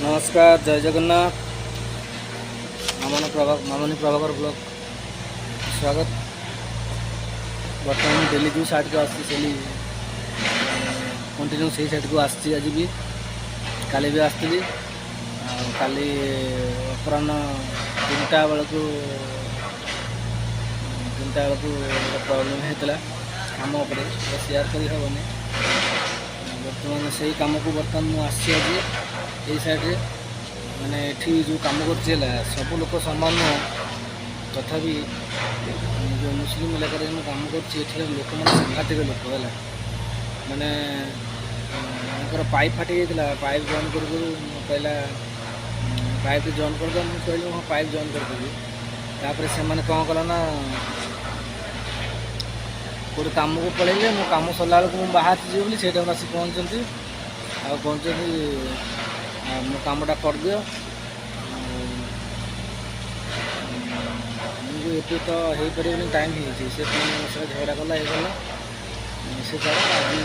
ନମସ୍କାର, ଜୟ ଜଗନ୍ନାଥ। ମାମନ ପ୍ରଭା, ମାମନି ପ୍ରଭାକର ବ୍ଲଗ ସ୍ୱାଗତ। ବର୍ତ୍ତମାନ ମୁଁ ଡେଲି ଯେଉଁ ସାଇଡ଼କୁ ଆସୁଛି, ସେଲି କଣ୍ଟିନ୍ୟୁ ସେଇ ସାଇଡ଼କୁ ଆସିଛି। ଆଜି ବି, କାଲି ବି ଆସିଥିଲି। ଆଉ କାଲି ଅପରାହ୍ନ 3ଟା ବେଳକୁ ଗୋଟେ ପ୍ରୋବ୍ଲେମ୍ ହେଇଥିଲା କାମ ଉପରେ, ସେଟା ସେୟାର କରି ହେବନି। ବର୍ତ୍ତମାନ ସେଇ କାମକୁ ବର୍ତ୍ତମାନ ମୁଁ ଆସିଛି ଆଜି ଏଇ ସାଇଡ଼ରେ। ମାନେ ଏଠି ଯେଉଁ କାମ କରୁଛି, ହେଲା ସବୁ ଲୋକ ସମାନ ନୁହଁ, ତଥାପି ଯେଉଁ ମୁସଲିମ ଇଲାକାରେ ମୁଁ କାମ କରୁଛି, ଏଠିକାର ଲୋକମାନେ ସାଂଘାତିକ ଲୋକ। ହେଲା ମାନେ ତାଙ୍କର ପାଇପ୍ ଫାଟି ଯାଇଥିଲା। ପାଇପ୍ ଜଏନ୍ କରୁ କରୁ ମୁଁ କହିଲା, "ପାଇପ୍ ଜଏନ୍ କରିଦେବ?" ମୁଁ କହିଲି, "ହଁ, ପାଇପ୍ ଜଏନ୍ କରିଦେବି।" ତାପରେ ସେମାନେ କ'ଣ କଲା ନା, କେଉଁଠି କାମକୁ ପଳେଇଲେ। ମୋ କାମ ସରିଲା ବେଳକୁ ମୁଁ ବାହାରିଛି ଯିବି ବୋଲି, ସେଇ ଟାଇମ୍ରେ ଆସି ପହଞ୍ଚନ୍ତି ଆଉ ପହଞ୍ଚନ୍ତି, "ମୋ କାମଟା କରିଦିଅ।" ଆଉ ମୁଁ, "ଏବେ ତ ହେଇପାରିବନି, ଟାଇମ୍ ହେଇଯାଇଛି।" ସେ ପୁଣି ମୋ ସହିତ ଝଗଡ଼ା କଲା, ଇଏ କଲା। ସେ ଛାଡ଼, ଆଜି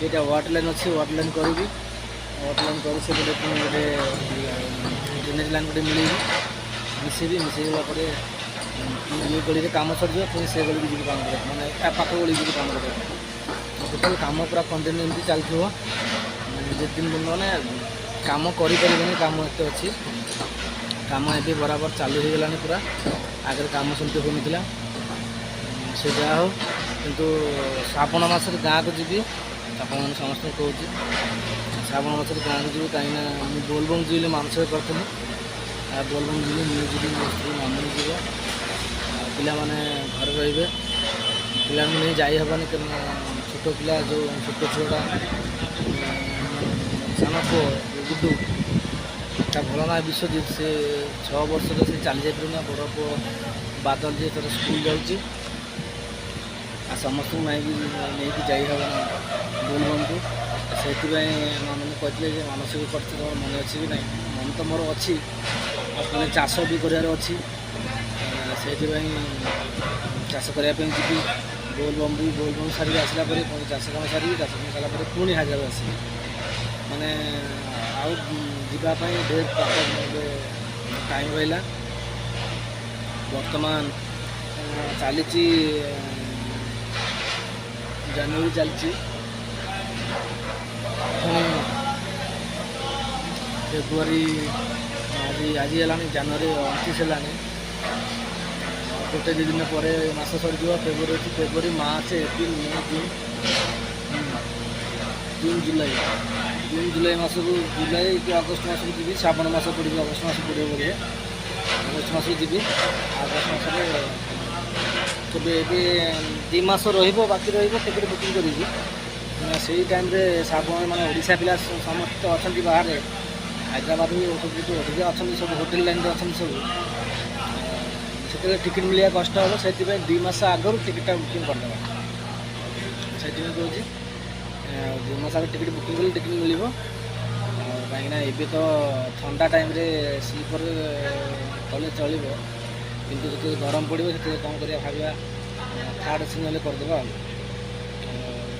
ଏଇଟା ୱାଟର୍ ଲାଇନ୍ ଅଛି, ୱାଟର୍ ଲାଇନ୍ କରିବି। ୱାଟର୍ ଲାଇନ୍ କରି ସେପଟେ ପୁଣି ଗୋଟେ ଡ୍ରେନେଜ୍ ଲାଇନ୍ ଗୋଟେ ମିଳେଇବି, ମିଶେଇବି। ମିଶେଇଲା ପରେ ପୁଣି ଇଏ ଗଳିରେ କାମ ସରିଯିବ, ପୁଣି ସେ ଗଳିକି ଯିବି କାମ କରିବା, ମାନେ ତା ପାଖ ଗଳିକି ଯିବି କାମ କରିବା ପାଇଁ। ଟୋଟାଲ୍ କାମ ପୁରା କଣ୍ଟିନ୍ୟୁ ଏମିତି ଚାଲିଥିବ ଯେତେ ଦିନ ପର୍ଯ୍ୟନ୍ତ ମାନେ କାମ କରିପାରିବେନି, କାମ ଏତେ ଅଛି। କାମ ଏବେ ବରାବର ଚାଲୁ ହେଇଗଲାଣି ପୁରା। ଆଗରେ କାମ ସେମିତି ହେଉନଥିଲା। ସେ ଯାହା ହଉ, କିନ୍ତୁ ଶ୍ରାବଣ ମାସରେ ଗାଁକୁ ଯିବି। ଆପଣମାନେ ସମସ୍ତଙ୍କୁ କହୁଛି, ଶ୍ରାବଣ ମାସରେ ଗାଁକୁ ଯିବି, କାହିଁକିନା ମୁଁ ବୋଲବମ୍ ଯିବି ବୋଲି ମାନସିକ କରିଥିଲି। ଆଉ ବୋଲବମ୍ ଯିବି, ମୁଁ ଯିବି, ମୋ ସ୍ତ୍ରୀ ମାମୁନି ଯିବ ଆଉ ପିଲାମାନେ ଘରେ ରହିବେ। ପିଲାଙ୍କୁ ନେଇ ଯାଇ ହେବନି, କାରଣ ଛୋଟ ପିଲା, ଯେଉଁ ଛୋଟ ଛୁଆଟା, ସାନ ପୁଅ ଯୋଉ ଗୁଡୁ, ତା ଭଲ ନାଁ ବିଶ୍ୱଜିତ, ସେ 6 ବର୍ଷରେ, ସେ ଚାଲି ଯାଇପାରିବନି। ଆଉ ବଡ଼ ପୁଅ ବାଦଲ, ଯିଏ ତାର ସ୍କୁଲ ଯାଉଛି। ଆଉ ସମସ୍ତଙ୍କୁ ନେଇକି ଯାଇ ହେବ ନା ବୋଲବମ୍କୁ। ସେଥିପାଇଁ ମାମୁନି କହିଥିଲେ ଯେ, ମାନସିକ କରିଛି, ତୁମର ମନେ ଅଛି କି ନାହିଁ? ମନେ ତ ମୋର ଅଛି, ଆଉ ପୁଣି ଚାଷ ବି କରିବାର ଅଛି। ସେଇଥିପାଇଁ ଚାଷ କରିବା ପାଇଁ ଯିବି। ବୋଲବମ୍ ବି, ବୋଲବମ୍ ସାରିକି ଆସିଲା ପରେ ପୁଣି ଚାଷ କାମ ସାରିବି। ଚାଷ କାମ ସାରିଲା ପରେ ପୁଣି ହାଇଦ୍ରାବାଦ ଆସିବି। ମାନେ ଆଉ ଯିବା ପାଇଁ ଢେର ପାଖ ଏବେ ଟାଇମ୍ ରହିଲା। ବର୍ତ୍ତମାନ ଚାଲିଛି, ଜାନୁଆରୀ ଚାଲିଛି, ପୁଣି ଫେବୃଆରୀ, ଆଜି ହେଲାଣି ଜାନୁଆରୀ 29 ହେଲାଣି। ଗୋଟେ 2 ଦିନ ପରେ ମାସ ସରିଯିବ। ଫେବୃଆରୀ ଅଛି, ଫେବୃଆରୀ, ମାର୍ଚ୍ଚ, ଏପ୍ରିଲ, ମେ, ଜୁନ, ଜୁନ, ଜୁଲାଇ, ଜୁନ ଜୁଲାଇ ମାସକୁ, ଜୁଲାଇ କି ଅଗଷ୍ଟ ମାସକୁ ଯିବି। ଶ୍ରାବଣ ମାସ ପଡ଼ିବ, ଅଗଷ୍ଟ ମାସ ପଡ଼ିବ ବୋଧେ। ଅଗଷ୍ଟ ମାସକୁ ଯିବି। ଅଗଷ୍ଟ ମାସରେ କେବେ, ଏବେ 2 ମାସ ରହିବ, ବାକି ରହିବ, ଟିକେଟ୍ ବୁକିଂ କରିବି ନା। ସେଇ ଟାଇମ୍ରେ ଶ୍ରାବଣ, ମାନେ ଓଡ଼ିଶା ପିଲା ସମସ୍ତେ ଅଛନ୍ତି ବାହାରେ। ହାଇଦ୍ରାବାଦ ବି ସବୁଠୁ ଅଧିକା ଅଛନ୍ତି, ସବୁ ହୋଟେଲ ଲାଇନ୍ରେ ଅଛନ୍ତି ସବୁ। ସେତେବେଳେ ଟିକେଟ୍ ମିଳିବା କଷ୍ଟ ହେବ। ସେଥିପାଇଁ 2 ମାସ ଆଗରୁ ଟିକେଟ୍ଟା ବୁକିଂ କରିଦେବା। ସେଥିପାଇଁ କହୁଛି, 2 ମାସ ଆଗରୁ ଟିକେଟ୍ ବୁକିଂ କଲେ ଟିକେଟ୍ ମିଳିବ। ଆଉ କାହିଁକିନା ଏବେ ତ ଥଣ୍ଡା ଟାଇମ୍ରେ ସ୍ଲିପର୍ କଲେ ଚଳିବ, କିନ୍ତୁ ଯେତେବେଳେ ଗରମ ପଡ଼ିବ, ସେତେବେଳେ କ'ଣ କରିବା ଭାବିବା। ଥାର୍ଡ଼ ଏସି ନହେଲେ କରିଦେବା। ଆଉ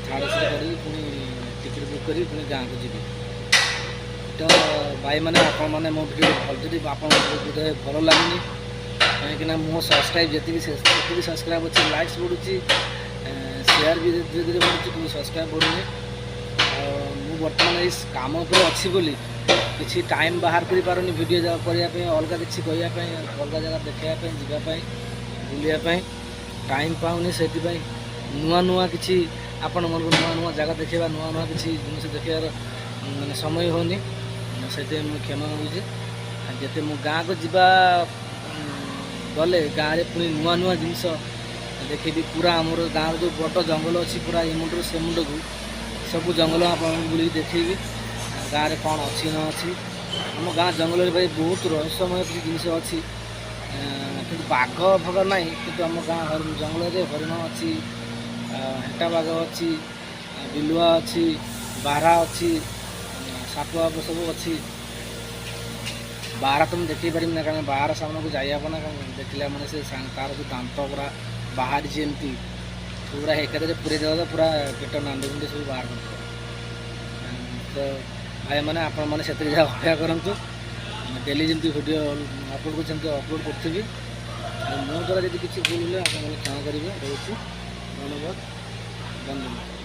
ଥାର୍ଡ଼ ଏସିରେ କରିକି ପୁଣି ଟିକେଟ୍ ବୁକ୍ କରିକି ପୁଣି ଗାଁକୁ ଯିବି। ତ ଭାଇମାନେ, ଆପଣମାନେ ମୋ ଭିଡ଼ିଓ ଭଲ ଯଦି ଆପଣଙ୍କୁ ବୋଧେ ଭଲ ଲାଗୁନି, କାହିଁକିନା ମୋ ସବସ୍କ୍ରାଇବ୍ ଯେତିକି ସେତିକି ସବସ୍କ୍ରାଇବ୍ ଅଛି। ଲାଇକ୍ସ ବଢ଼ୁଛି, ସେୟାର ବି ଧୀରେ ଧୀରେ ବଢ଼ୁଛି, କିନ୍ତୁ ସବସ୍କ୍ରାଇବ୍ ବଢ଼ୁନି। ଆଉ ମୁଁ ବର୍ତ୍ତମାନ ଏଇ କାମ ଉପରେ ଅଛି ବୋଲି କିଛି ଟାଇମ୍ ବାହାର କରିପାରୁନି ଭିଡ଼ିଓ କରିବା ପାଇଁ, ଅଲଗା କିଛି କହିବା ପାଇଁ, ଅଲଗା ଜାଗା ଦେଖାଇବା ପାଇଁ, ଯିବା ପାଇଁ, ବୁଲିବା ପାଇଁ ଟାଇମ୍ ପାଉନି। ସେଥିପାଇଁ ନୂଆ ନୂଆ କିଛି ଆପଣମାନଙ୍କୁ ନୂଆ ନୂଆ ଜାଗା ଦେଖାଇବା, ନୂଆ ନୂଆ କିଛି ଜିନିଷ ଦେଖେଇବାର ମାନେ ସମୟ ହେଉନି। ସେଥିପାଇଁ ମୁଁ କ୍ଷମା ମାଗୁଛି। ଆଉ ଯେତେ ମୁଁ ଗାଁକୁ ଯିବା, ଗଲେ ଗାଁରେ ପୁଣି ନୂଆ ନୂଆ ଜିନିଷ ଦେଖେଇବି। ପୁରା ଆମର ଗାଁର ଯେଉଁ ବଡ଼ ଜଙ୍ଗଲ ଅଛି, ପୁରା ଏ ମୁଣ୍ଡରୁ ସେ ମୁଣ୍ଡକୁ ସବୁ ଜଙ୍ଗଲ ଆପଣଙ୍କୁ ବୁଲିକି ଦେଖେଇବି, ଗାଁରେ କ'ଣ ଅଛି ନ ଅଛି। ଆମ ଗାଁ ଜଙ୍ଗଲରେ ଭାଇ ବହୁତ ରହସ୍ୟମୟ କିଛି ଜିନିଷ ଅଛି। କିନ୍ତୁ ବାଘ ଫାଘ ନାହିଁ, କିନ୍ତୁ ଆମ ଗାଁ ଜଙ୍ଗଲରେ ହରିଣ ଅଛି, ହେଟା ବାଘ ଅଛି, ବିଲୁଆ ଅଛି, ବାରହା ଅଛି, ସାପ ଫାପ ସବୁ ଅଛି। ବାରହା ତ ମୁଁ ଦେଖେଇ ପାରିବି ନା, କାରଣ ବାରହା ସାମ୍ନାକୁ ଯାଇ ହେବ ନା। କାରଣ ଦେଖିଲା ମାନେ ସେ ତାର ଯେଉଁ ଦାନ୍ତ ପୁରା ବାହାରିଛି ଏମିତି, ପୁରା ଏକାଥରେ ପୁରେଇ ଦେବ ତ ପୁରା ପେଟ ନାଣ୍ଡି ମୁଣ୍ଡି ସବୁ ବାହାର କରିଦେବ। ତ ଭାଇମାନେ, ଆପଣମାନେ ସେଥିରେ ଯାହା ଅପେକ୍ଷା କରନ୍ତୁ। ଡେଲି ଯେମିତି ଭିଡ଼ିଓ ଅପଲୋଡ଼ କରୁଛି ସେମିତି ଅପଲୋଡ଼ କରୁଥିବି। ଆଉ ମୋ ଦ୍ୱାରା ଯଦି କିଛି ଭୁଲ ହେଲେ ଆପଣମାନେ କ୍ଷମା କରିବେ। ରହୁଛି, ଧନ୍ୟବାଦ, ବନ୍ଦେ।